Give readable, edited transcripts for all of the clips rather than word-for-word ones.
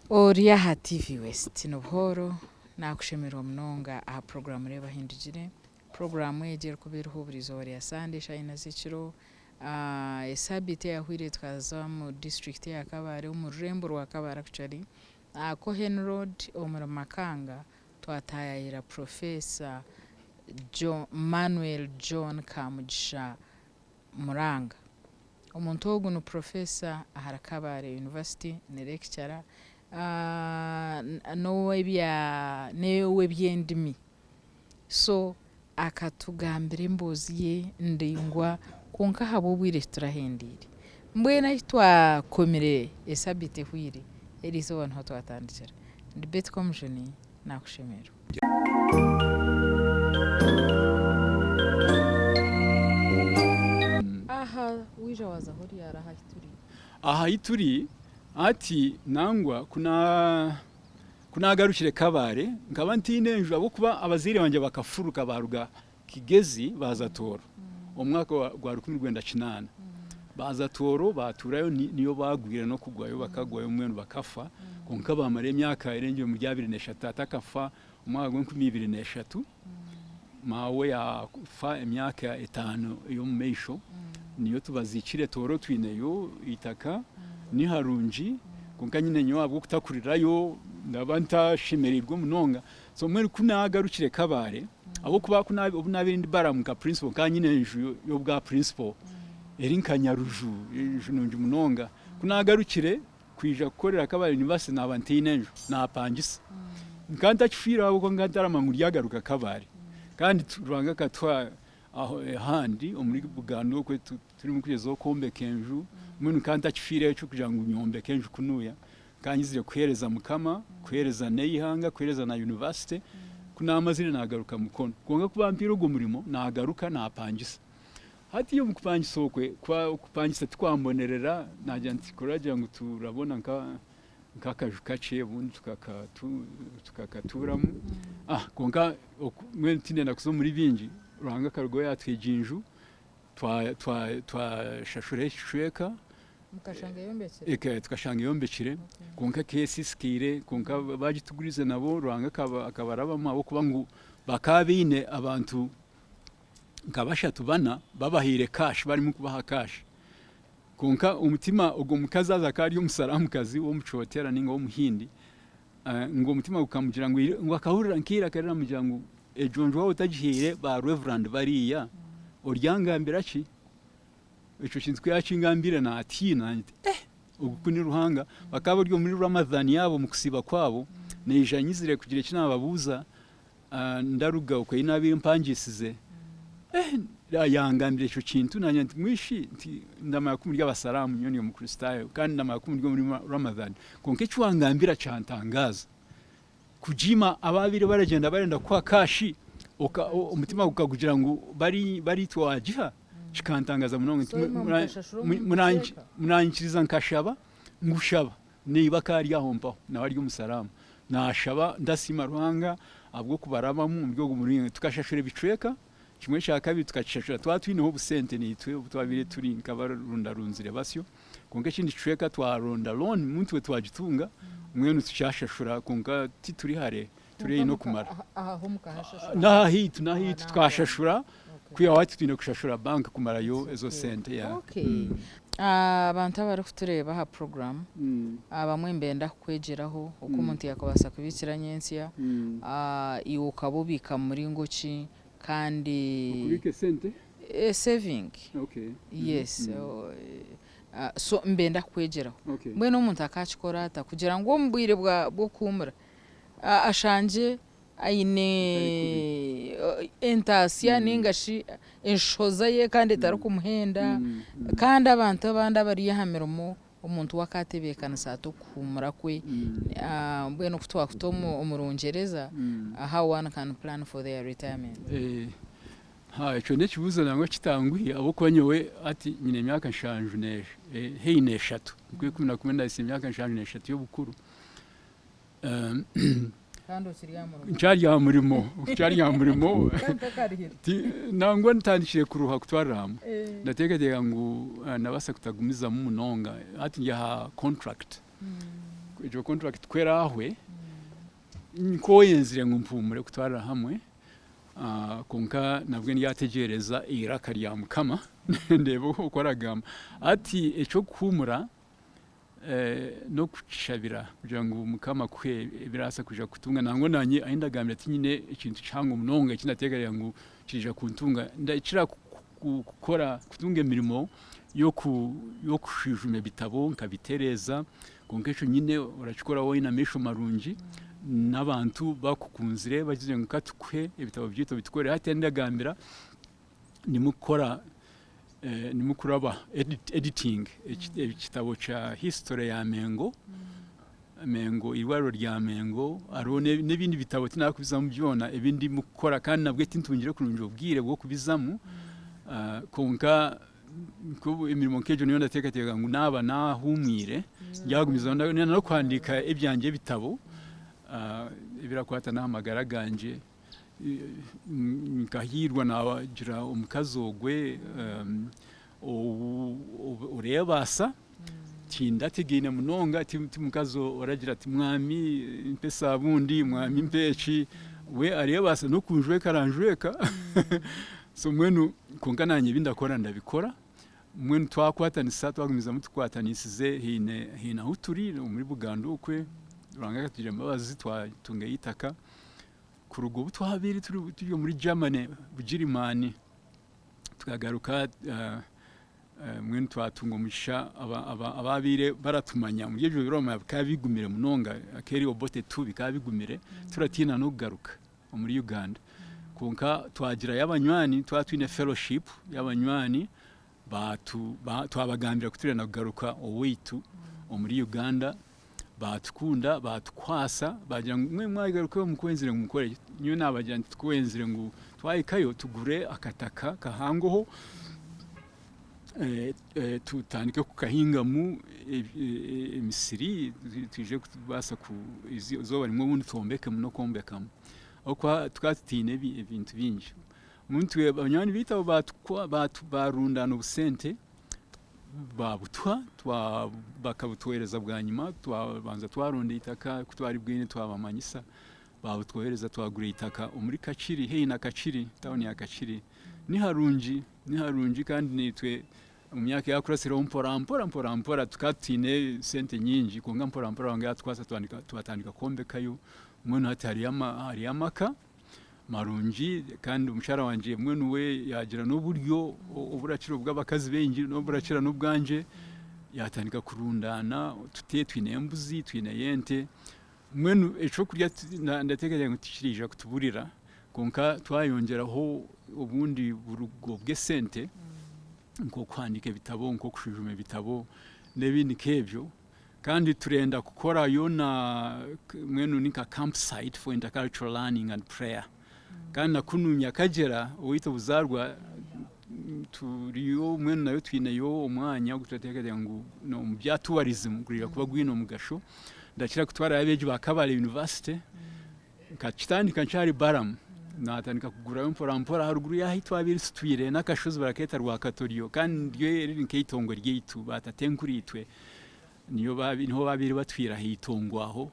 Ori aha TV West Nobuhooro, nakushemererwa munonga aha puroguraamu Reeba Ahindugire. Puroguraamu egi erikuba eriho buri izooba rya Sande eshaaha ina z'ekiro. Esaabiiti eyahweire tukaza omu disiturikiti eya Kabale omu rurembo rwa Kabale actually aha Cohen Road omuri Makanga twataayaayira Professor Manuel John Kamugisha Muranga. Omuntu ogu ni Professor ahari Kabale University, ni lecturer n'ow'eby'endimi. So akatugambira emboozi ye ndaingwa kwonka ahabw'obwire titurahendeire. Mbwenu ahi twakomire esabiiti ehweire, eri izooba niho twatandikira. Ndi Betty Komujuni, nakushemererwa. Aha waija waazaho ryari aha ahi turi? Aha ahi turi hati nangwa ku ku naagarukire Kabale nkaba ntaine nju ahabw'okuba abazaire bangye bakafuruka baaruga Kigezi baaza Tooro omu mwaka gwa 1908. Baaza Tooro baatuurayo niyo baagwire n'okugwayo bakagwayo mbwenu bakafa kwonka baamara emyaka erengire omuri abiri n'eshatu. Taata akafa omu mwaka gw'enkumi ibiri n'eshatu, maawe yaafa emyaka etaano ey'omu maisho. Niyo tubaziikire Tooro twineyo eitaka ni harungi kwonka nyine nyowe ahabw'okutakurirayo ndaba ntashemereirwe munonga. So mbwenu ku naagarukire Kabale ahabw'okuba ku obu naabaire ndi Balaam nka principal nkaba nyine enju y'obwa principal eri nka Nyaruju, enju nungi munonga. Ku naagarukire kwija kukorera Kabale University naaba ntaine enju, naapangisa. Nkaba ntakifiireho ahabw'okuba nkaba ntaramanya ngu ndyagaruka Kabale. Kandi Ruhanga akatuha aho ahandi omuri Buganda okwe turimu kugyezaho kwombeka enju, mbwenu nkaba ntakifiireho eky'okugira ngu nyombeke enju kunuuya. Nkaba nyizire kuheereza Mukama, kuheereza n'eihanga, kuheereza na yunivasite. Ku naamazire naagaruka Mukono. Kwonka ku bampaire ogwo murimo, naagaruka naapangisa. Hati omu kupangisa okwe, okupangisa tikwambonerera, naagira nti ku oraagira ngu turabona nk'akaju kakye obundi tukakatuuramu. Kwonka mbwenu tindenda kuza omuri bingi, Ruhanga akarugaho yaatuha egi nju, Twashashura ekicweka Mukashanga eyombekire? Eka tukashanga eyombekire kwonka ekesisikaire kwonka bagitugurize nabo Ruhanga akabarabamu ahabw'okuba ngu bakaba baine abantu nka bashatu bana babahaire cash barimu kubaha cash kwonka omutima ogwo mukazi haza akaba ari omusaramukazi w'omukyotera ninga w'omuhindi ngu omutima gukamugira ngu ngu akahurira nk'eiraka riramugira ngu egyo nju waaba otagihaire ba Reverand bariya oryangambira ki? Ekyo kintu ku yaakingambire naatiina nti eh ogu ku ni Ruhanga. Bakaba bari omuri Ramadhan yaabo omu kusiiba kwabo, naija nyizire kugira eki naababuuza ndaruga okwo ei naabaire mpangiisize, eh yangambira ekyo kintu naanye nti mwishi nti ndamanya ku muri abasaraamu nyowe ndi omukristaayo kandi ndamanya ku muri omuri Ramadhan kwonka eki wangambira kyantangaaza. Kugiima abaabaire baragyenda barenda kukuha kaashi omutima gukagugira ngu bari itwe waagiha kikantangaaza munonga nti muranyikiriza nkashaba ngu shaba neiba akaba ari aho mpaho nawe ari omusaraamu naashaba ndasiima Ruhanga ahabw'okubarabamu omuri ogwo muringo tukashashura ebicweka kimwe kya kabiri tukakishashura twaba twineho obusente naitwe obu twabaire turi nk'abarundarunzire basyo. Kwonka ekindi kicweka twaronda loan muntu we twagitunga mbwenu tukyashashura kwonka tituri hare turi haihi n'okumara. N'ahahaitu n'ahaitu twashashura kwihaho hati twine kushashura bank kumarayo ezo sente yeah. Okay. Abantu abarikutureeba aha program abamwe nibenda kukwegyeraho oku omuntu yakubaasa kubiikira nyentsya, iwe okaba obiika mu muringo ki kandi Okubiika esente? Saving Okay. Yes so nibenda kukwegyeraho. Okay. Mbwenu omuntu akakikora ata kugira ngu omu bwire bw'okuhuumura ashangye aine entaasya ninga shi enshohoza ye kandi etarikumuhenda kandi abantu abandi abari aha mirimo Omuntu we akaatebeekanisa ata okuhuumura kwe? Mbwenu ku twakuta omu Rungyereza, How one can plan for their retirement. Ekyo n'ekibuuzo nangwa kitanguhi ahabw'okuba nyowe hati nyine emyaka nshanju haihi n'eshatu, okw'ikumi na kumwe ndahitsya emyaka nshanju n'eshatu y'obukuru. Kandi okiri aha murimo. Nkyari aha murimo, nkyari aha murimo. Kandi tokarihire. Nangwa ntandikire kuruha kutwarira hamwe. Ndateekateeka ngu ndabaasa kutagumizamu munonga. Hati ndi aha contract. Egyo contract ku eraahwe, nkooyenzire ngu mpuumure kutwarira hamwe, kwonka nabwe ndyategyereza eiraka rya Mukama ndeebe oku aragamba. Hati eky'okuhuumura n'okushabira kugira ngu Mukama akuhe ebirabaasa kwija kukutunga. Nangwa naanye ahi ndagambira tinyine ekintu kihango munonga eki ndateekateeka ngu kiriija kuntunga. Ndakira kukora kutunga emirimo y'okushwijuma ebitabo nkabitereeza kwonka ekyo nyine orakikora waaba oine amaisho marungi n'abantu bakukunzire bagizire ngu katukuhe ebitabo byaitu obitukorere. Hati ndagambira ndimu kukora ndimu kuraba editing ekitabo kya history ya Mengo, Mengo eirwariro rya Mengo hariho n'ebindi bitabo tinakubizamu byona ebi ndimu kukora kandi nabwe tintungire kurungi obwire bw'okubizamu kwonka emirimo nk'egyo niyo ndateekateeka ngu naaba naahuumwire ndyagumizamu n'okuhandiika ebyangye ebitabo ebirakwata n'aha magara gangye. Nkahiirwa naagira omukazi ogwe oreebaasa, tindategaine munonga, ti mukazi oragira ati mwami mpa esaabundi, mwami mpa eki, we areebaasa n'okunjweka aranjweka, so mbwenu kwonka naanye ebi ndakora ndabikora, mbwenu twakwatanisa twagumizamu tukwatanisize haine haine ahu turi omuri Buganda okwe, Ruhanga akatugirira embabazi twatungayo eitaka. Kuruga obu twabaire turi omuri Germany, Bugirimaani, tukagaruka mbwenu twatunga omugisha abaabaire baratumanya omuri ebyo biro bikaba bigumire munonga ak'eri Obote tu bikaba bigumire turatiina n'okugaruka omuri Uganda. Kwonka twagirayo abanywani, twaba twine fellowship y'abanywani twabagambira ku turenda kugaruka owaitu omuri Uganda. Baatukunda, baatukwasa, baagira ngu mbwenu mwagarukayo mukwenzire ngu mukore ki? Nyowe naabagira nti tukwenzire ngu twahikayo tugure akataka kahangoho tutandike kukahingamu emisiri twije kubaasa ku eizooba rimwe obundi twombekemu n'okwombekamu ahabw'okuba tukaba tutaine ebintu bingi. Mbwenu banywani baitu abo baarundaana obusente. Baabutuha bakabutuheereza bwanyima twabanza twaronda eitaka ku twaribwine twabamanyisa baabutwohereza twagura eitaka omuri Kakiri haihi na Kakiri tawuni ya Kakiri. Ni harungi ni harungi kandi naitwe omu myaka eyakuratsireho mpora mpora mpora mpora tukaba tutaine sente nyingi kwonka mpora mpora Ruhanga yaatukwasa twatandika kwombekayo mbwenu hati hariyo amaka. Marungi kandi omukyara wangye mbwenu we yaagira n'oburyo oburakira obw'abakazi baingi n'oburakira n'obwangye yaatandika kurundaana tute twine embuzi twineyo ente mbwenu ekyokurya ndateekateeka ngu tikiriija kutuburira kwonka twayongyeraho obundi burugo bw'esente nk'okuhandiika ebitabo nk'okushwijuma ebitabo n'ebindi nk'ebyo. Kandi turenda kukora yoona mbwenu ni nka camp site for intercultural learning and prayer. Kandi na kunu Nyakagyera owaitu obuzaarwa turiyo mbwenu nayo twineyo omwanya ogu turateekateeka ngu omu bya tourism guriija kuba gwine omugasho. Ndakira kutwarayo abeegi ba Kabale University. Nkakitandika nkyari Baramu, naatandika kugurayo mpora mpora aharuguru y'ahu twabaire tutwire n'akashozi barakeeta Rwakatoryo kandi niryo riri nk'eitongo ryaitu baatatenkuriitwe niyo niho baabaire batwire aha itongo aho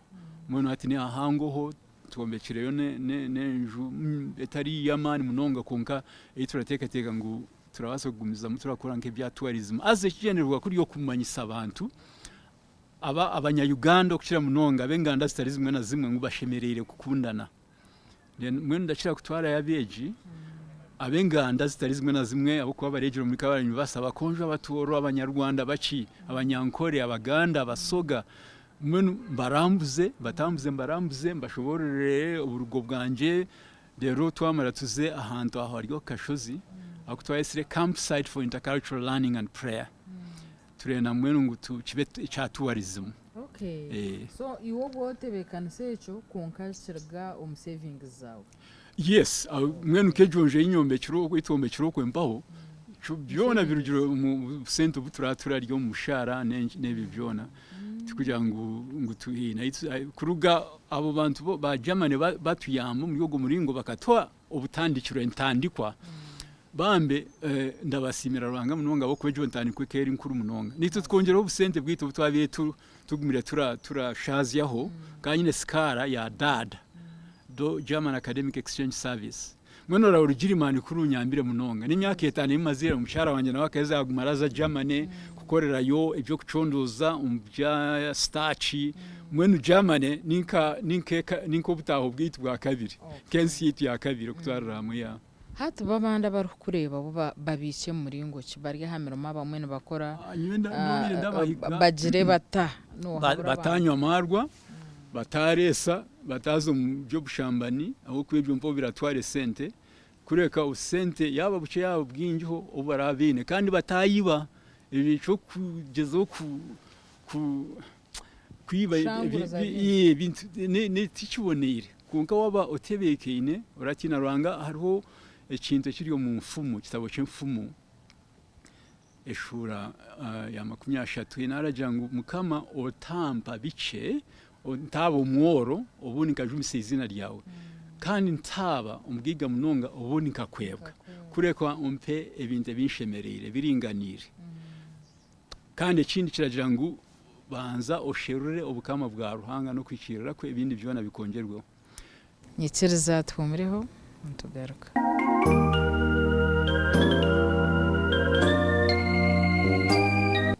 mbwenu hati ni hahangoho twombekireyo n'enju etari y'amaani munonga kwonka ei turateekateeka ngu turabaasa kugumizamu turakora nk'ebya tourism haza ekigyendererwa kuri okumanyisa abantu Aba abanya Uganda okukira munonga ab'enganda zitari zimwe na zimwe ngu bashemereire kukundana. Then mbwenu ndakira kutwarayo abeegi ab'enganda zitari zimwe na zimwe ahabw'okuba bareegyire omuri Kabale University, Abakonjo, Abatooro, Abanyarwanda, baki, Abanyankore, Abaganda, Abasoga, mbwenu mbarambuze, mbatambuze mbarambuze, mbashoboororere oburugo bwangye, reero twamara tuze ahantu aho hari akashozi aku twayetsire Camp Site for Intercultural Learning and Prayer. Turenda mbwenu ngu kibe ekya tourism. Okay. So iwe obu otebeekanisa ekyo kwonka kiruga omu savings zaawe? Yes, mbwenu nk'egyo nju ei nyombekire okwo, ei twombekire okwo mpaho, byona birugire omu busente obu turaba turarya omu mushaara n'ebyo byona. Tikugira ngu ngu tuhaine kuruga abo bantu ba Germany batuyamba omuri ogwo muringo bakatuha obutandikiro, entandikwa. Bambe ndabasiimira Ruhanga munonga ahabw'okuba egyo ntandikwa eka eri nkuru munonga. Naitwe tukongyeraho obusente bwaitu obu twabaire tugumire tura turashaazyaho nkaba nyine sikaara ya DAAD, German Academic Exchange Service. Mbwenu oraba Orugirimaani ku runyambire munonga. N'emyaka etaano ei mmazire, omukyara wangye nawe akaheza yaaguma araza Germany kukorerayo eby'okucondooza omu bya sitaaci. Mbwenu Germany ni nka ni nk'eka ni nk'obutaaho bwaitu bwa kabiri, nk'ensi yaitu ya kabiri okutwarira hamwe ya. Hati bo abandi abarikukureeba bo babiikye mu muringo ki? Bari aha mirimo abamwe nibakora, Nyowe nobaire ndabahiga bagire bata? Noohabura abantu? Batanywa amaarwa, bataareesa, bataaza omu by'obushambani ahabw'okuba ebyo mpaho biratwara esente, kureka obusente yaaba bukye yaaba bwingiho obu baraba baine kandi bataayiba eky'okugyezaho kwiba Kushanguriza bingi. ebintu tikiboneire kwonka waaba otebeekaine oratiina Ruhanga hariho ekintu ekiri omu nfumu ekitabo ky'enfumu Eshuura ya 30 naragira ngu Mukama otampa bikye, ntaaba omworo obundi nkajumisa eiziina ryawe, kandi ntaaba omugaiga munonga obundi nkakwebwa, kureka ompe ebintu ebinshemereire ebiringaniire. Kandi ekindi kiragira ngu banza osherure obukama bwa Ruhanga n'okuhikiirira kwe, ebindi byona bikongyerweho. Nyikiriza tuhuumureho nitugaruka.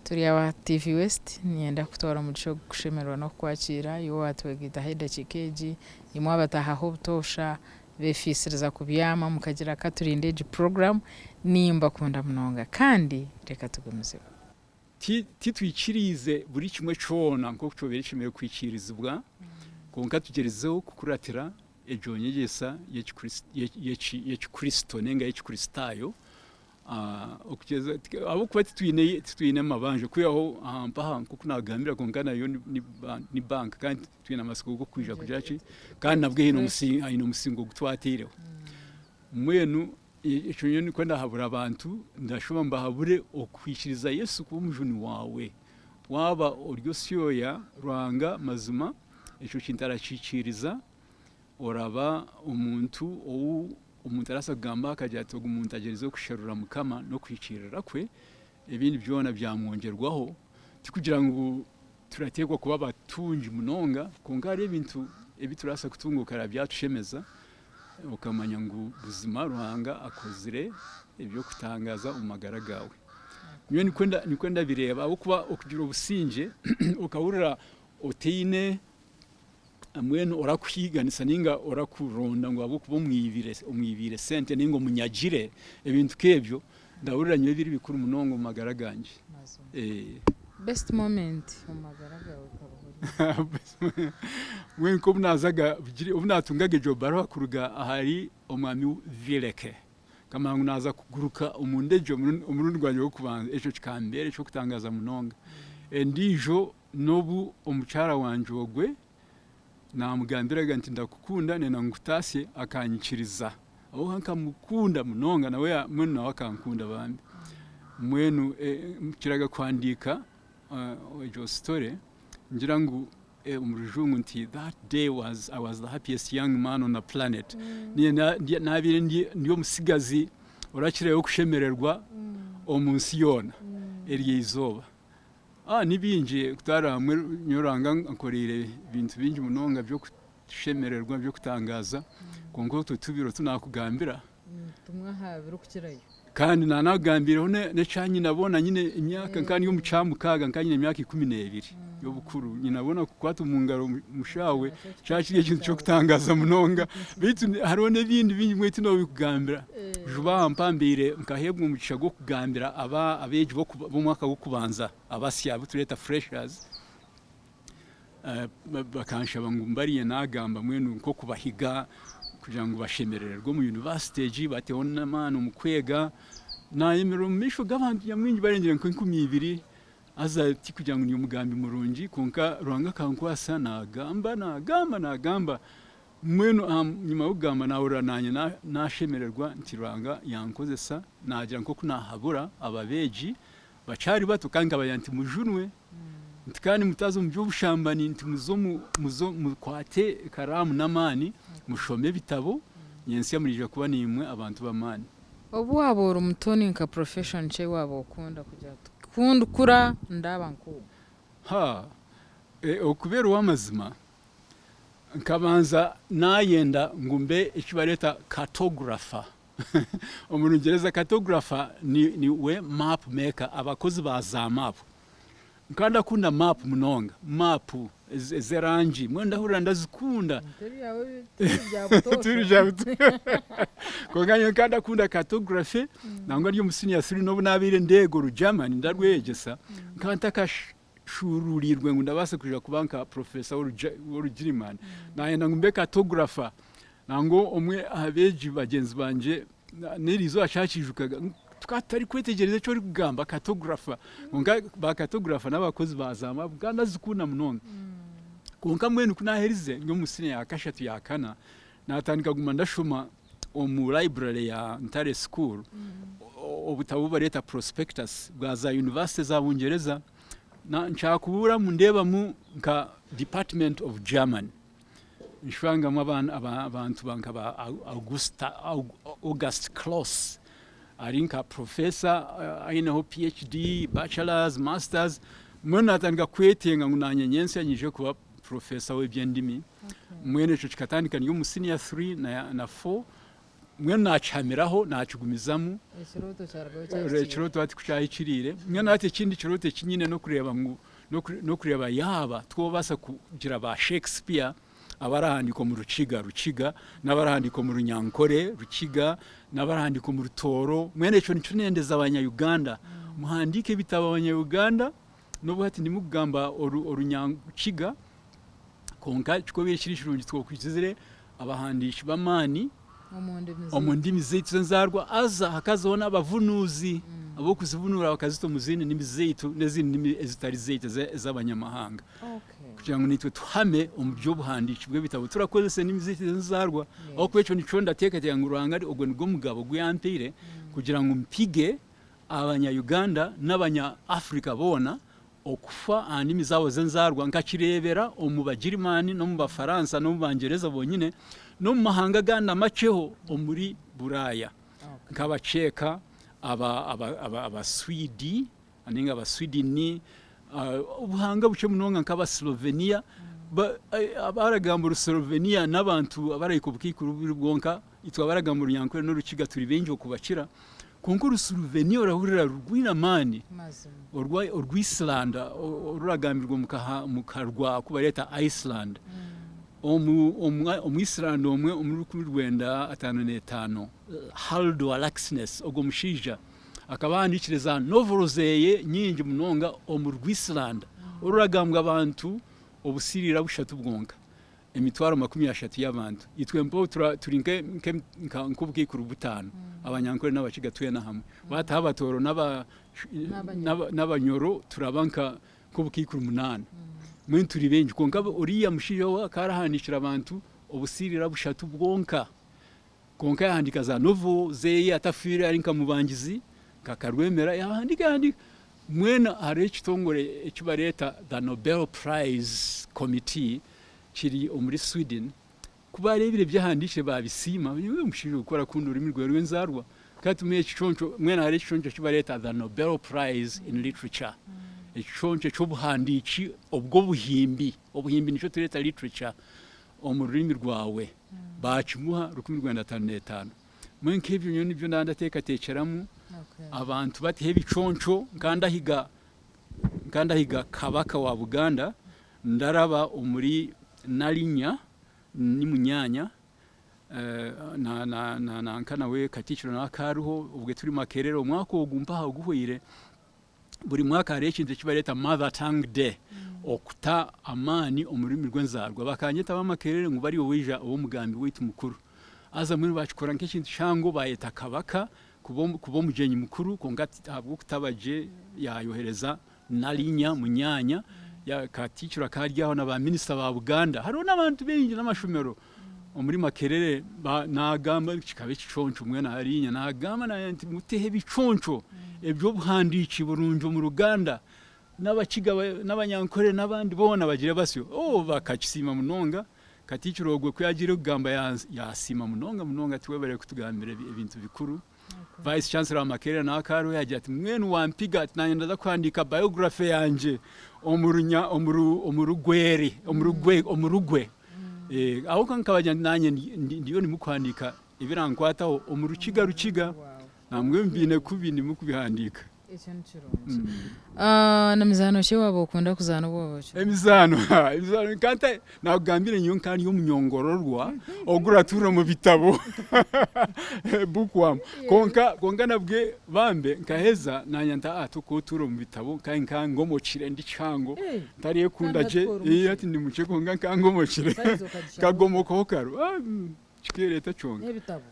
Turi aba TV West, niinyenda kukutwara omugisha ogu kushemererwa n'okukwakiira iwe owaatwegaitaho edakiika egi, imwe abataahaho obutoosha beefiisiriza kubyama mukagira katurinde egi puroguraamu, nimbakunda munonga kandi reka tugumizemu. Titwikiriize buri kimwe kyona nk'oku kyobaire kishemereire kwikirizibwa, kwonka tugyerizeho kukuratira egyo nyegyesa y'Ekikristo nainga y'Ekikristaayo, ahabw'okuba titwine mabanja kwihaho aha mpaha nk'oku naagambire kwonka nayo ni banka kandi twine amatsiko g'okwija kugira ki, kandi nabwo haine omusingo ogu twataireho. Mbwenu Ekyo nyowe nikwo ndahabura abantu, ndashuba mbahabure okwikiriza Yesu kuba omujuni waawe. Waaba ori osyoya Ruhanga mazima ekyo kintu arakiikiriza, oraba omuntu ou omuntu arabaasa kugambaho akagira ati ogu muntu agyerizeho kusherura Mukama n'okuhikiirira kwe, ebindi byona byamwongyerwaho. Tikugira ngu turateekwa kuba abatungi munonga, kwonka hariho ebintu ebi turabaasa kutunga okareba byatushemeza. Okamanya ngu buzima Ruhanga akozire eby'okutangaaza omu magara gaawe. Nyowe nikwo ndabireeba ahabw'okuba okugira obusingye okahurira otaine mbwenu orakuhiiganisa nainga orakuronda ngu ahabw'okuba omwibiire sente nainga omunyagire, ebintu nk'ebyo ndahurira nyowe biri bikuru munonga omu magara gangye. Best moment omu magara gaawe ekaba ori? Mbwenu nk'obu naazaga obu naatungaga egyo baruha kuruga ahari Omwami Vileke, nkamanya ngu naaza kuguruka omu ndegye omurundi gwangye gw'okubanza. Ekyo kikambeera eky'okutangaaza munonga. Endiijo n'obu omukyara wangye ogwe naamugambiraga nti ndakukunda nenda ngu nkutaasye, akanyikiriza. Ahabw'okuba nkamukunda munonga nawe mbwenu nawe akankunda bambi. Mbwenu nkiraga kuhandiika egyo story ngira ngu omu rujungu nti that day was I was the happiest young man on the planet. Naabaire ndi omutsigazi orakirayo kushemererwa omu nsi yoona eryo izooba. Ni bingi kutwarira hamwe nyowe Ruhanga ankoreire ebintu bingi munonga by'okushemererwa by'okutangaaza kwonka otwo tubiri otu naakugambira. Tumwe aha birikukirayo. Kandi naanakugambiireho n'ekya nyinabona nyine emyaka nkaba ndi omu kyamukaaga nkaba nyine emyaka 12 y'obukuru nyinabona kukwata omu ngaro mushaawe kyaba kiri ekintu ky'okutangaaza munonga beitu hariho n'ebindi bingi mbwenu tinoobikugambira. Juba aha mpambiire nkaheebwa omugisha gw'okugambira abeegi b'omwaka gw'okubanza abasya abu tureeta freshers bakanshaba ngu mbariye naagamba mbwenu nk'okubahiga kugira ngu bashemerererwe omu yunivasite egi bateho n'amaani omu kwega. Naayemerera omu maisho g'abantu nyamwingi barengire nk'enkumi ibiri haza tikugira ngu ndi omugambi murungi kwonka Ruhanga akankwasa naagamba naagamba naagamba Mbwenu ahanyima y'okugamba naahurira naanye naashemererwa nti Ruhanga yankozesa, naagira nk'oku naahabura aba beegi bakyari bato kandi nkabagira nti mujunwe, nti kandi mutaza omu by'obushambani, nti muze mukwate ekaraamu n'amaani mushome ebitabo, nyentsya muriija kuba naimwe abantu b'amaani. Obu waaba ori muto ni nka profession ki ei waaba okunda kugira oti ku ndikura ndaaba nk'ogu? Ha! Okubeera ow'amazima, nkabanza naayenda ngu mbe eki bareeta cartographer. Omu Rungyereza cartographer niwe map maker, abakozi ba zaamaapu. Nkaba ndakunda maapu munonga, maapu ez'erangi mbwenu ndahurira ndazikunda. Tibiri bya butoosha. Kwonka nyowe nkaba ndakunda cartography nangwa ndi omu senior three n'obu naabaire ndeega Orugyamani ndarweyegyesa, nkaba ntakashuuruuriirwe ngu ndabaasa kwija kuba nka professor w'Orugirimani. Naayenda ngu mbe cartographer. Nangwa omwe aha beegi bagyenzi bangye n'eriizooba akyakiijukaga, tukaba tutarikwetegyereza eki orikugamba cartographer, kwonka ba cartographer n'abakozi ba za maapu nkaba ndazikunda munonga. Kwonka mbwenu ku naaherize ndi omu siniya ya kashatu ya kana, naatandika kuguma ndashoma omu library ya Ntare school obutabo obu bareeta prospectus bwa za yunivasite za Bungyereza, nkyakuburamu ndeebamu nka department of German. Nshwangamu abantu nka ba August Kloss ari nka professor aineho PhD, bachelors, masters, mbwenu natandika kwetenga ngu nanye nyentsya nyije kuba professor w'eby'endimi, mbwenu ekyo kikatandika ndi omu senior three na four, mbwenu nakihamiraho nakigumizamu, ekirooto hati kukyahikiriire, mbwenu hati ekindi kirooto eki nyine n'okureeba ngu n'okureeba yaaba twabaasa kugira ba Shakespeare abarahandiika omu Rukiga, Rukiga, n'abarahandiika omu Runyankore, Rukiga, n'abarahandiika omu Rutooro. Mbwenu ekyo nikyo nendeza Abanya-Uganda. Muhandiike ebitabo Abanya-Uganda, n'obu hati ndimu kugamba Orunyarukiga, kwonka kikoobaire kiri kirungi twokwizire abahandiiki b'amaani omu ndimi zaitu z'enzaarwa haza hakazaho n'abavunuuzi ab'okuzivunuura bakazita omu zindi ndimi zaitu n'ezindi ndimi ezitari zaitu ez'abanyamahanga kugira ngu naitwe tuhame omu by'obuhandiiki bw'ebitabo turakozesa endimi zaitu ez'enzaarwa ahabw'okuba ekyo nikyo ndateekateeka ngu Ruhanga ogwo nigwo mugabo ogu yampaire kugira ngu mpige abanya Uganda n'abanya Africa boona Okufa aha ndimi zaabo z'enzaarwa nkakireebera omu Bagirimaani n'omu Bafaransa n'omu Bangyereza bonyine n'omu mahanga agandi amakyeho omuri Buraaya nk'Abaceeka, Abaswidi nainga Abaswidini, obuhanga bukye munonga nk'Abasiloveniya. Abaragamba Orusiloveniya n'abantu abarahika obukaikuru bubiri bwonka, itwe abaragamba Orunyankore n'Orukiga turi baingi okubakira. Kwonka Oruslovenia orahurira rwine amaani, Orw'Iceland oruragambirwa omu karwa aku bareeta Iceland. Omu Iceland omwe omuri 1955, Halldór Laxness, ogwo mushaija akaba ahandiikire za novels zeye nyingi munonga omu Rw'Iceland oruragambwa abantu obusiriira bushatu bwonka. Emitwaro 30 y'abantu. Itwe mpaho turi nk'obukaikuru butaano, Abanyankore n'Abakiga twena hamwe. Waataho Abatooro n'Abanyoro turaba nk'obukaikuru munaana. Mbwenu turi baingi. Kwonka oriya mushaija we akaba arahandiikira abantu obusiirira bushatu bwonka. Kwonka yaahandiika za novo ze atafiire ari nka Mubangizi, nka Karwemera, yaahandiika yaahandiika. Mbwenu hariho ekitongore eki bareeta The Nobel Prize Committee kiri omuri Sweden, ku baareebire ebyahandiikire baabisiima, ogu omushaija ogu ku arakunda orurimi rwe rw'enzaarwa, ka tumuhe ekiconco. Mbwenu hariho ekiconco eki bareeta The Nobel Prize in Literature, ekiconco eky'obuhandiiki obw'obuhimbi, obuhimbi nikyo tureeta literature omu rurimi rwawe, baakimuha 1955. Mbwenu nk'ebyo nyowe nibyo ndaba ndateekateekyeramu abantu bateho ebiconco nkandahiga nkandahiga Kabaka wa Buganda ndaraba omuri Nalinya ni munyaanya na na na nanka nawe Katikkiro nawe akaba ariho obwe turi Makerere omwaka ogu mpaha oguhweire Buri mwaka hariho ekintu eki bareeta Mother Tongue Day, okuta amaani omu rurimi rw'enzaarwa. Bakanyeta aba Makerere ngu bari owaija ow'omugambi waitu mukuru. Haza mbwenu bakikora nk'ekintu kihango bayeta Kabaka kuba omugyenyi mukuru kwonka ahabw'okutaba gye yayohereza Nalinya munyaanya, Katikkiro akaba ari aho na ba minisita ba Buganda. Hariho n'abantu baingi n'amashomero. Omuri Makerere naagamba kikaba ekiconco mbwenu ahariinya naagamba naagira nti muteho ebiconco eby'obuhandiiki burungi omu Ruganda n'Abakiga n'Abanyankore n'abandi boona bagire basyo. Oo bakakisiima munonga. Katiikiro ogwo ku yaagiire kugamba yaasiima munonga munonga ati webare kutugambira ebintu bikuru. Vice Chancellor wa Makerere nawe akaba ariho yagira ati mbwenu wampiga ati nanye ndaza kuhandiika biography yangye omu runya omu ru omu rugwere omu rugwe omu rugwe. Aho nkabagira nti nanye ndiyo ndimu kuhandiika ebirankwataho omu Rukiga Rukiga. Nambwenu mbiine kubi ndimu kubihandiika. Ekyo ni kirungi. Ni mizaano ki ei waaba okunda kuzaana obu waaba okiri muto? Emizaano, emizaano nka nta naakugambire nyowe nka ndi omunyongororwa oguratuura omu bitabo bookworm. Kwonka kwonka nabwe bambe nkaheza naanye nti aa tokutuura omu bitabo kandi nka ngomokire ndi kihango ntareekunda Kandi gye hati ori mukye. hati ndi mukye kwonka nka ngomokire Sayizi okagisharaho. nkagomokaho kare. Kikeereeta kyonka. N'ebitabo.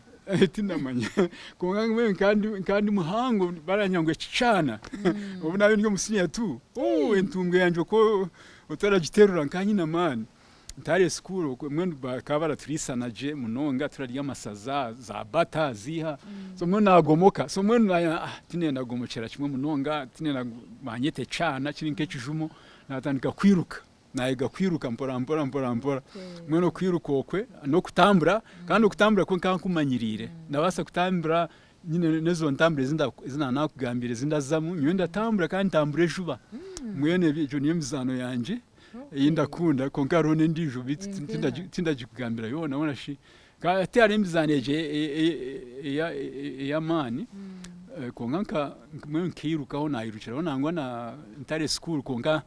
Tindamanya. Kwonka mbwenu nka ndi muhango barangira ngu ekikyana. Obu naabaire ndi omu siniya tu, ooh entumbwe yangye oku otaragiterura nka nyine amaani. Ntare school okwe mbwenu bakaba baraturiisana gye munonga turarya amasaza, za butter, ziiha. So mbwenu naagomoka. So mbwenu naaya ah tindenda kugomokyera kimwe munonga, tindenda ngu banyete ekyana kiri nk'ekijumo, naatandika kwiruka. Naayega kwiruka mpora mpora mpora mpora. Mbwenu okwiruka okwe n'okutambura kandi okutambura kwe nkaba nkumanyiriire. Ndabaasa kutambura nyine n'ezo ntambura ezi naakugambire ezi ndazamu, nyowe ndatambura kandi ntambure juba. Mbwenu egyo niyo mizaano yangye ei ndakunda kwonka hariho n'endiijo beitu tindagikugambira yoona hoona shi. Hati hariho emizaano egyo ey'amaani kwonka mbwenu nkairukaho nairukiraho nangwa na ntare school kwonka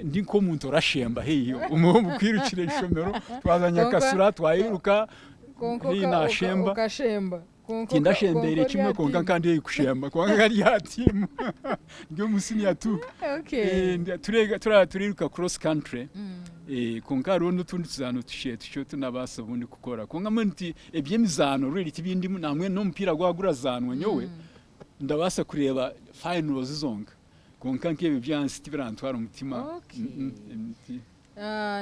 ndi nk'omuntu orashemba haihi omu kwirukira eishomero twaza Nyakasura twairuka haihi nashemba tindashembeire kimwe kwonka nka ndi haihi kushemba kwonka nka ndi aha tiimu ndi omu siniya tu turiruka cross country kwonka hariho n'otundi tuzaano tukye tukye otu nabaasa obundi kukora kwonka mbwenu eby'emizaano really tibindimu nambwenu n'omupiira gwaba gurazaanwa nyowe ndabaasa kureeba finals zonka. Kwonka nk'ebyo by'ahansi tibirantwara omutima. Okay.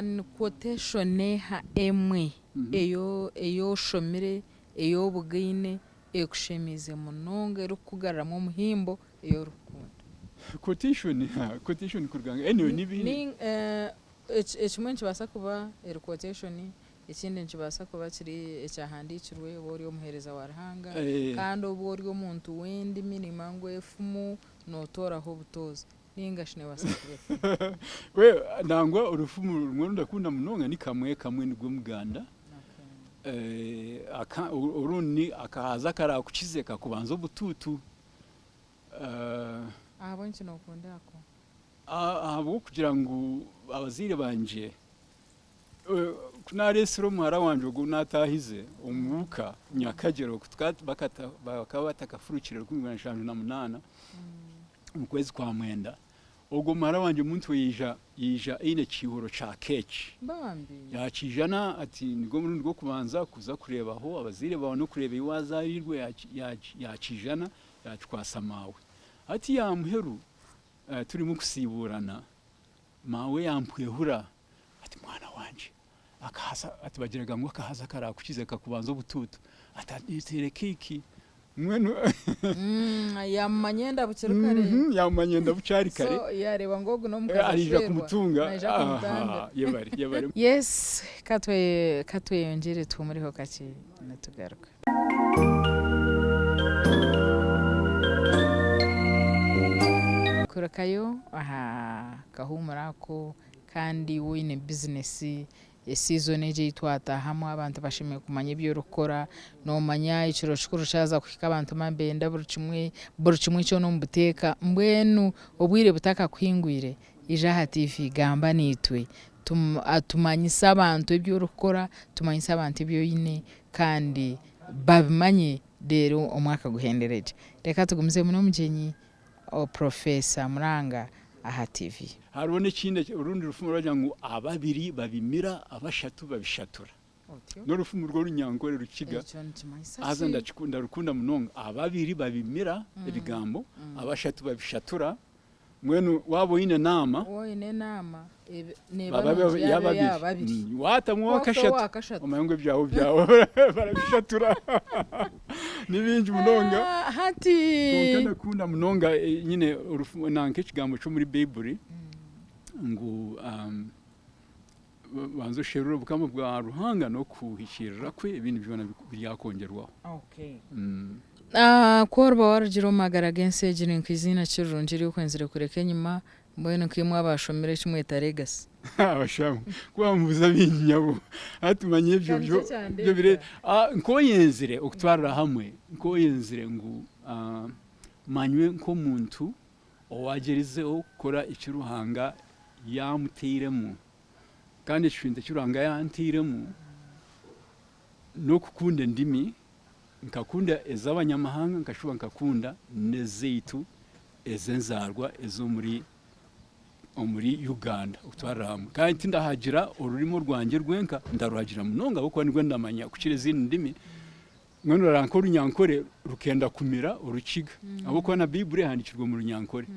Ni quotation eha emwe ei oshomire, ei obugaine, ekushemeize munonga, erikukugaruramu omuhimbo, ei orikukunda? Quotation, quotation kuruga nkahi? Anyway ni bingi. Ekimwe nikibaasa kuba eri quotation, ekindi nikibaasa kuba kiri ekyahandiikirwe oba ori omuheereza wa Ruhanga, kandi oba ori omuntu w'endimi nimanya ngu efumu Notoraho obutoozi ninga shi nebaasa kuba efumu. Well, nangwa orufumu rumwe oru ndakunda munonga ni kamwe kamwe nigwo muganda. Aka orundi ni akahaaza akarakukize kakubanza obutuutu. Ahabw'enki nokunda ako? Ahabw'okugira ngu abazaire bangye Ku naareetsire omuhara wangye ogu naataahize omuka Nyakagyera okwo bakaba batakafurukire 2078 omu kwezi kwa mwenda, ogwo muhara wangye omuntu we yaija yaija aine ekiihuro kya keeki. Yaakiijana ati nigwo murundi gw'okubanza kuza kureebaho abazaire baawe n'okureeba ei waazaariirwe yaakiijana yaakikwatsa maawe. Hati yaamuheru turimu kusiibuurana, maawe yaampwehura Ati mwana wangye, akahaza, ati bagiraga ngu akahaza karakukize kakubanza obutuutu, ati andeeteire keeki mbwenu. Yaamumanya enda bukiri kare. Yaamumanya enda bukyari kare. So yaareeba ngu ogu n'omukazi Araija ashwerwa, kumutunga. naija kumutambira. Aha, yebare, yebare. Yes, ka tweyongyere tuhumureho kakye nitugaruka. Kurukayo aha kahuumuro ako kandi waaba oine bizinesi, esiizoni egi ei twataahamu abantu bashemereire kumanya ebi orikukora, noomanya ekiro kikuru kyaza kuhika abantu nibenda buri kimwe, buri kimwe kyona omu buteeka, mbwenu obwire butakakuhingwire ija aha tiivi gamba naitwe tumanyise abantu ebi orikukora, tumanyise abantu ebi oine kandi babimanye reero omwaka guhendere gye. Reka tugumizemu n'omugyenyi Professor Muranga aha TV. Hariho n'ekindi orundi rufumu ruragira ngu ababiri babimira, abashatu babishatura. N'orufumu rw'orunyankore rukiga haza ndarukunda munonga. Ababiri babimira ebigambo, abashatu babishatura. Mbwenu waaba oine enaama, baba ey'ababiri. Waatamu owakashatu, omanye ngu ebyawe byawe barabishatura. Ni bingi munonga. Kwonka ndakunda munonga nyine nanka ekigambo ky'omuri Baiburi ngu. Banza osherure obukama bwa Ruhanga n'okuhikiirira kwe, ebindi byona biryakwongyerwaho. Ku oriba warugire omu magara g'ensi egi ni nk'eiziina ki rirungi eri okwenzire kureka enyima? Mbwenu nkaimwe abaashomire eki mweta legacy? Abashaho ku bamubuuza bingi nyabo hati manya ebyo byo byo bire nk'oyenzire okutwarira hamwe nk'oyenzire ngu manywe nk'omuntu Owaagyerizeho kukora eki Ruhanga yaamuteiremu, kandi ekyo kintu eki Ruhanga yaanteiremu n'okukunda endimi, nkakunda ez'abanyamahanga nkashuba nkakunda n'ezaitu ez'enzaarwa ez'omuri omuri Uganda okutwarira hamwe. Kandi tindahagira orurimi orwangye rwenka, ndaruhagira munonga ahabw'okuba nirwo ndamanya kukira ezindi ndimi. Mbwenu orara nk'orunyankore rukenda kumira orukiga ahabw'okuba na Baiburi ehandiikirwe omu runyankore.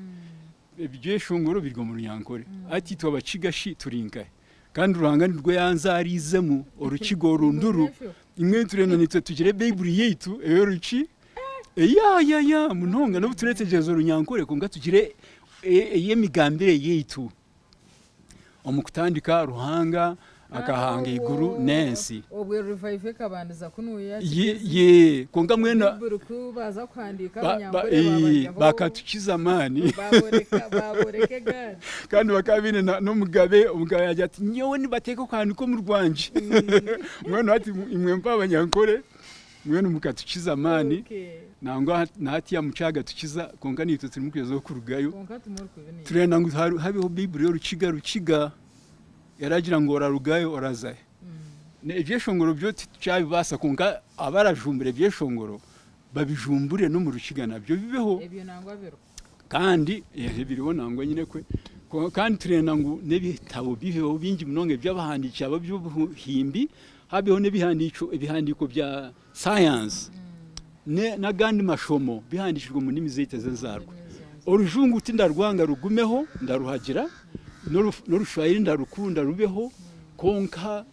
Ebyeshongoro biri omu runyankore. Hati itwe abakiga shi turi nkahi? Kandi Ruhanga nirwo yanzaariizemu orukiga oru nduru. Imwe turenda naitwe tugire Baiburi yaitu ey'oruki eyaayaya munonga n'obu tureetegyereza orunyankore kwonka tugire ey'emigambire yaitu. Omu kutandika Ruhanga akahanga eiguru n'ensi. Obwe revival ekabandiza kunuya Ye, kwonka mwena Baiburi ku baaza kuhandiika Abanyankore baabaryaho bakatukiza amaani. Baaboreka baaboreka egaari. Kandi bakaba baine n'omugabe, omugabe yaagira ati nyowe nibateeka kuhandiika omu rwangye. Mbwenu hati imwe mpa Abanyankore mbwenu mukatukiza amaani. Nangwa na hatiya mukyagatukiza kwonka naitwe turimu kugyezaho kurugayo. Turenda ngu habeho Baiburi y'orukiga rukiga eragira ngu orarugayo orazahe. Ebyeshongoro byo titukyabibaasa kwonka abarajumbura ebyeshongoro babijumbure n'omu rukiga nabyo bibeho. Kandi biriho nangwa nyine kwe. Kandi turenda ngu n'ebitabo bibeho bingi munonga eby'abahandiiki abo eby'obuhimbi habeho n'ebihandiiko ebihandiiko bya sayansi n'agandi mashomo bihandiikirwe omu ndimi zaitu ez'enzaarwa. Orujungu tindarwanga rugumeho ndaruhagira, n'Orushwahiri ndarukunda rubeho kwonka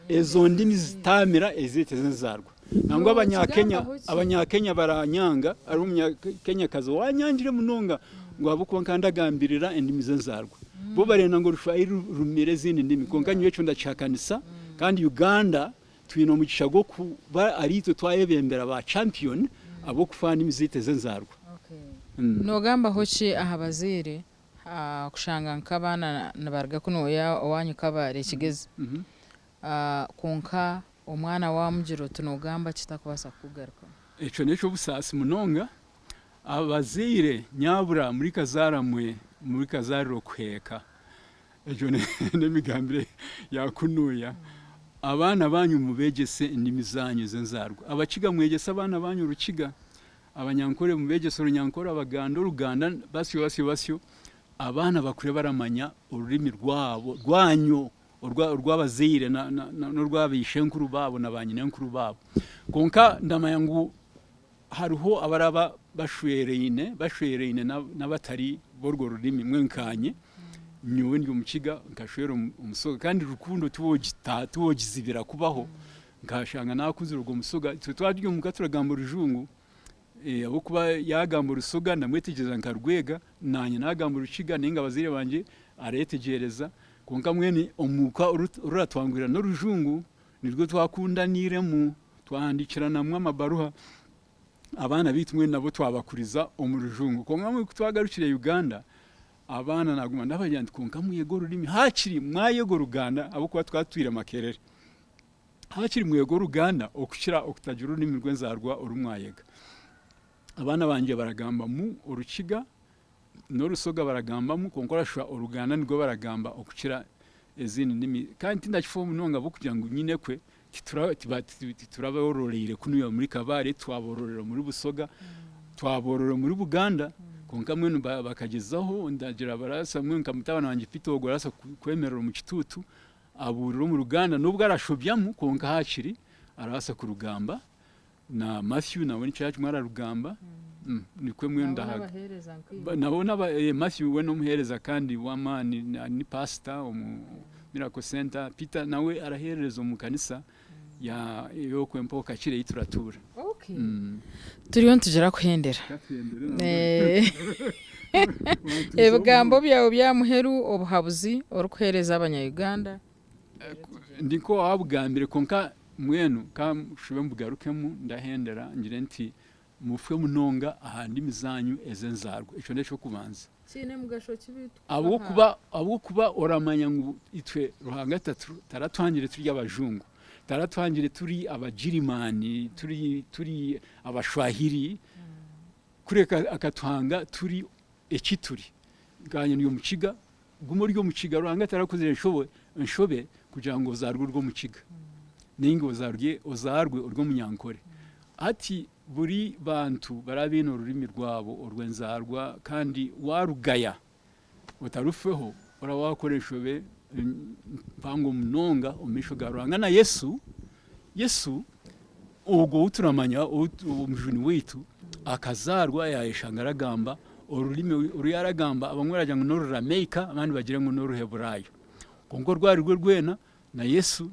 ezo ndimi zitaamira ezaitu ez'enzaarwa. Nangwa Abanyakenya Abanyakenya baranyanga, hariho Omunyakenyakazi owanyangire munonga ngu ahabw'okuba nkaba ndagambirira endimi z'enzaarwa. Bo barenda ngu Orushwahiri rumire ezindi ndimi kwonka nyowe ekyo ndakihakanisa kandi Uganda Twine omugisha gw'okuba ariitwe twayebembera ba champion ab'okufa aha ndimi zaitu ez'enzaarwa. Nogambaho ki aha bazaire kushanga nk'abaana nibaruga kunu owanyu Kabale Kigezi kwonka omwana wamugira oti nogamba ki takubaasa kukugarukamu? Ekyo n'eky'obusaasi munonga. Abazaire nyabura muri kazaara mwe muri kazaarira okuheeka. Egyo n'emigambire ya kunuya. Abaana baanyu mubeegyese endimi zaanyu ez'enzaarwa. Abakiga mwegyese abaana baanyu Orukiga, Abanyankore mubeegyese Orunyankore, Abaganda Oruganda, basyo basyo basyo. Abaana bakure baramanya orurimi rwabo rwanyu orw'abazaire n'orw'abaishenkuru baabo na baanyinenkuru baabo. Kwonka ndamanya ngu hariho abaraba bashweraine bashweraine n'abatari b'orwo rurimi mbwenu nkaanye nyowe ndi omukiga nkashwera omusoga kandi rukundo tiwogizibira kubaho nkashanga nakuzire ogwo musoga itwe twaba turi omuka turagamba orujungu ahabw'okuba yagamba orusoga ndamwetegyereza nkarwega nanye nagamba orukiga ninga abazaire bangye areetegyereza kwonka mbwenu omuka oruratwangurira n'orujungu Nirwo twakundaniiremu, twahandiikiranamu amabaruha. Abaana baitu mbwenu nabo twabakuriza omu rujungu. Kwonka mbwenu ku twagarukire Uganda, abaana naaguma ndabagira nti kwonka mwege orurimi haakiri mwayega Oruganda ahabw'okuba tukaba tutwire Makerere. Haakiri mwege Oruganda okukira okutagira orurimi rw'enzaarwa oru mwayega. Abaana bangye baragambamu Orukiga n'Orusoga baragambamu kwonka orashusha Oruganda nirwo baragamba okukira ezindi ndimi. Kandi tindakifaho munonga ahabw'okugira ngu nyinekwe tituraboororeire kunuya omuri Kabale, twaboororera omuri Busoga, twaboororera omuri Buganda kwonka mbwenu bakagyezaho ndagira barabaasa mbwenu nka mutabani wangye Peter ogwo arabaasa kwemerera omu kituutu abuurire omu Ruganda n'obu arashobyamu kwonka haakiri arabaasa kurugamba. Na Matthew nawe nikyo kimwe ararugamba nikwo mbwenu ndahaga nabo naba Matthew we n'omuheereza kandi w'amaani ni pastor omu Miracle Center Peter nawe araheerereza omu kanisa ya ey'okwempa Kakira ei turatuura. Turiyo nitugira kuhendera. Ebigambo byawe bya muheru obuhabuzi orikuheereza abanya Uganda. Reero tugyende. Ndi nk'owaabugambire kwonka mbwenu ka nshube mbugarukemu ndahendera ngire nti mufe munonga aha ndimi zaanyu ez'enzaarwa. Ekyo n'eky'okubanza. Kiine mugasho ki beitu kufa aha. Ahabw'okuba ahabw'okuba oramanya ngu itwe Ruhanga taratuhangire turi abajungu, taratuhangire turi Abagirimaani, turi turi Abashwahiri, kureka akatuhanga turi eki turi. Nkanye ndi Omukiga, guma ori Omukiga. Ruhanga tarakozire enshobe enshobe kugira ngu ozaarwe ori Omukiga nainga ozaarwe ozaarwe ori Omunyankore. Hati Buri bantu baraba baine orurimi rwabo orw'enzaarwa kandi waarugaya otarufeho oraba waakora enshobe mpango munonga omu maisho ga Ruhanga na Yesu. Yesu ogwo ou turamanya omujuni waitu akazaarwa yaayeshanga aragamba orurimi oru yaaragamba abamwe baragira ngu n'orurameika abandi bagire ngu n'oruheburaayo kwonka orwari rwe rwena na Yesu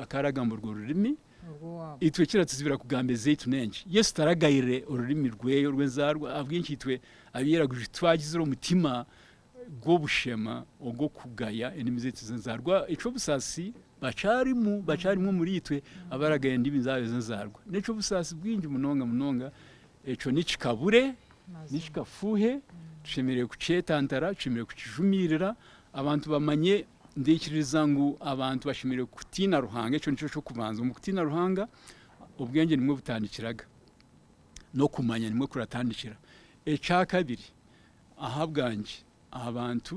akaba aragamba orwo rurimi. Itwe kiratuzibira kugamba ezaitu n'enki? Yesu taragaire orurimi rweye orw'enzaarwa, ahabw'enki itwe abairaguju twagizire omutima gw'obushema ogw'okugaya endimi zaitu z'enzaarwa? Eky'obusaasi bakyarimu, bakyarimu omuri itwe abaragaya endimi zaabo ez'enzaarwa. N'eky'obusaasi bwingi munonga munonga, ekyo nikikabure, nikikafuuhe, tushemereire kukyetantara, tushemereire kukijumiirira, abantu bamanye Ndaikiririza ngu abantu bashemereire kutiina Ruhanga, ekyo nikyo ky'okubanza. Omu kutiina Ruhanga, obwengye nimwo butandikiraga, n'okumanya nimwo kuratandikira. Ekyakabiri, ahabwangye abantu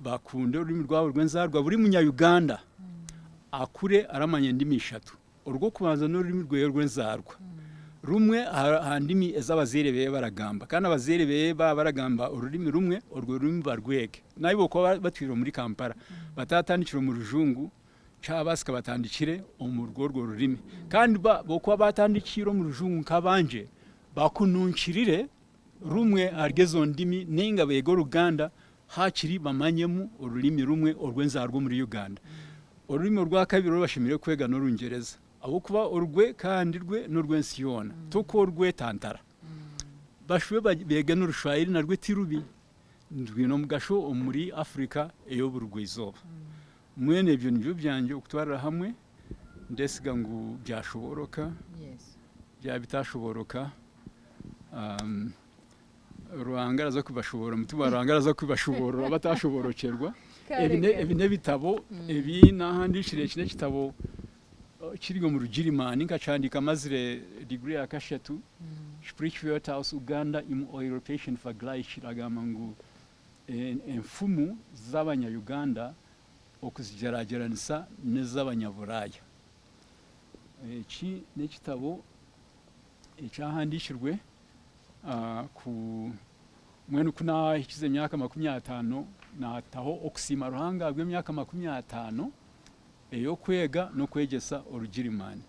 bakunde orurimi rwabo rw'enzaarwa. Buri munya-Uganda akure aramanya endimi ishatu. Orw'okubanza n'orurimi rweye rw'enzaarwa, rumwe aha ndimi ezi abazaire beye baragamba. Kandi abazaire beye baaba baragamba orurimi rumwe, orwo rurimi barwege. Nahi bokuba batwire omuri Kampala, batatandikira omu rujungu, kyabaasika batandikire omu rw'orwo rurimi. Kandi bokuba batandikiire omu rujungu nk'abangye, bakununkirire rumwe ahari ezo ndimi nainga beege Oruganda Haakiri bamanyemu orurimi rumwe orw'enzaarwa omuri Uganda. Orurimi orwakabiri oru bashemereire kwega n'Orungyereza ahabw'okuba orwe kandi rwe n'orw'ensi yoona, t'okworwetantara. Bashube beege n'Orushwahili narwo ti rubi, rwine omugasho omuri Africa ey'oburugwa-izooba. Mbwenu ebyo nibyo byangye okutwarira hamwe, ndesiga ngu byashobooroka, byaba bitashobooroka. Ruhanga araza kubashoboorora, omutima gwa Ruhanga araza kubashoboorora batashoboorokyerwa. Ebi ne- ebi n'ebitabo ebi naahandiikire, eki n'ekitabo kiri omu Rugirimani, nkakihandiika mazire diguri ya kashatu, Sprichwörter aus Uganda im Europäischen Vergleich, kiragamba ngu enfumu z'abanya-Uganda okuzigyeragyeranisa n'ez'abanyaburaaya. Eki n'ekitabo ekyahandiikirwe Ku mbwenu ku naahikize emyaka 50, naataho okusiima Ruhanga ahabw'emyaka 50 ey'okwega n'okwegyesa Orugirimaani.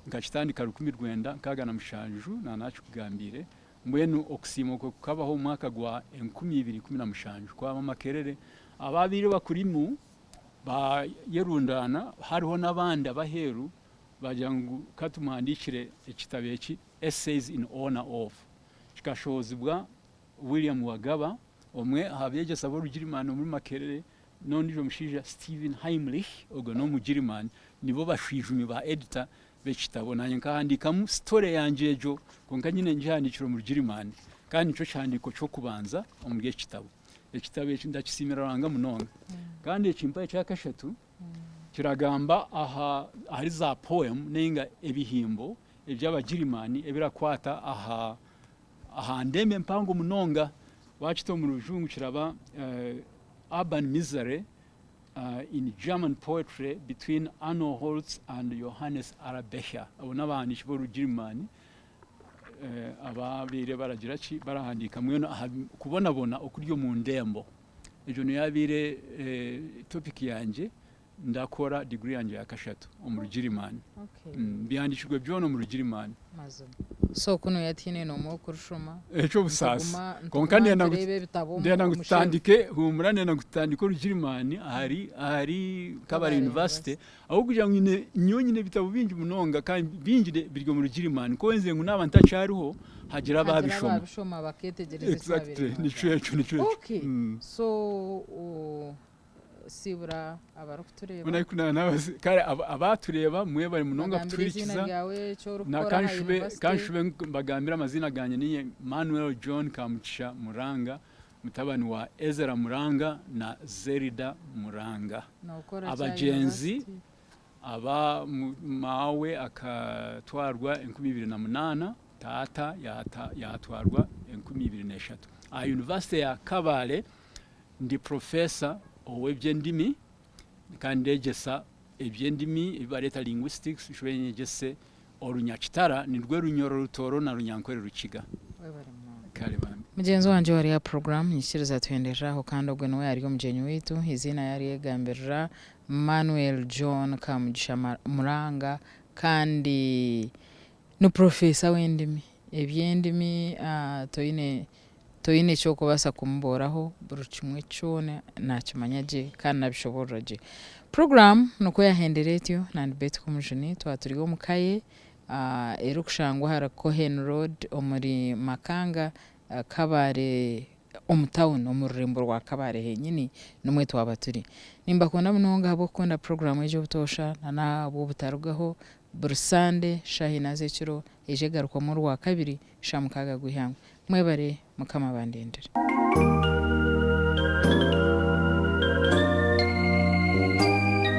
Nkakitandika 1967, naaba naakikugambiire. Mbwenu okusiima okwo kukabaho omu mwaka gwa 2017, kwaba Makerere. Abaabaire bakurimu baayerundaana, hariho n'abandi ab'aheeru baagira ngu ka tumuhandiikire ekitabo eki. Essays in Honour of, kikashohozibwa William Wagaba, omwe aha beegyesa b'Orugirimani omuri Makerere, n'ondiijo mushaija Stephen Heimlich, ogwo n'Omugirimani, nibo bashwijumi ba editor b'ekitabo. Naanye nkahandiikamu sitore yangye egyo, kwonka nyine ngihandiikire omu Rugirimani, kandi nikyo kihandiiko ky'okubanza omuri eki kitabo. Ekitabo eki ndakisiimira Ruhanga munonga. Kandi eki mpaho ekya kashatu, kiragamba aha ahari za poem nainga ebihimbo eby'Abagirimani ebirakwata aha aha ndembe mpango munonga. Waakita omu Rujungu kiraba Urban Misery in German Poetry Between Arno Holz and Johannes R. Becher. Abo n'abahandiiki b'Orugirimani abaabaire baragira ki? Barahandiika mbwenu aha kubonabona okuri omu ndembo. Egyo niyo yaabaire topic yangye ndakora diguri yangye ya kashatu omu Rugirimani. Bihandiikirwe byona omu Rugirimani. Mazima. So kunu yatiine n'omwe okurishoma. Eky'obusaasi. Kwonka ndenda ngu ndenda ngu tutandike huumura ndenda ngu tutandike Orugirimani ahari ahari Kabale University ahabw'okugira ngu nyine nyowe nyine ebitabo bingi munonga kandi bingi biri omu Rugirimani ku ngu naaba ntakyariho hagire Hagira abaabishoma. abaabishoma bakeetegyereza eki Exactly waabaire nikyo noogamba. ekyo nikyo ekyo. Okay. So Siibura abarikutureeba. Mbwenu ahi ku naabazi kare abatureeba mwebare munonga Bagambire eiziina kutuhurikiza. ryawe, eki Na orikukora aha kanshube yunivasite. kanshube mbagambire amaziina gangye ninye Manuel John Kamugisha Muranga mutabani wa Ezra Muranga na Zerida Muranga. Nookora ki aha Abagyenzi yunivasite? aba maawe akatwarwa 2008, taata yaatwarwa 2003. Aha yunivasite ya Kabale Ndi professor ow'eby'endimi kandi ndegyesa eby'endimi ebi bareeta linguistics nshube nyegyese Orunyakitara nirwo Runyoro Rutooro na Runyankore Rukiga. Webare munonga. Kare bambi. Mugyenzi wangye owari aha puroguraamu nyikiriza tuhenderere aho kandi ogwe niwe ari omugyenyi waitu eiziina yaryegambirira Manuel John Kamugisha Muranga kandi ni purofeesa w'endimi. Eby'endimi toine Toine eki orikubaasa kumubuuraho, buri kimwe kyona naakimanya gye kandi naabishoboorora gye. Puroguraamu nikwo yaahendera etyo, na Betty Komujuni twaba turi omu ka ye erikushangwa ahari Cohen Road omuri Makanga, Kabale omu tawuni omu rurembo rwa Kabale henyini nimwo twaba turi. Nimbakunda munonga ahabw'okukunda puroguraamu egi obutoosha na n'ahabw'obutarugaho buri Sande shaaha ina z'ekiro eija egarukwamu orwakabiri shaaha mukaaga gw'eihangwe. Mwebare Mukama abandindire.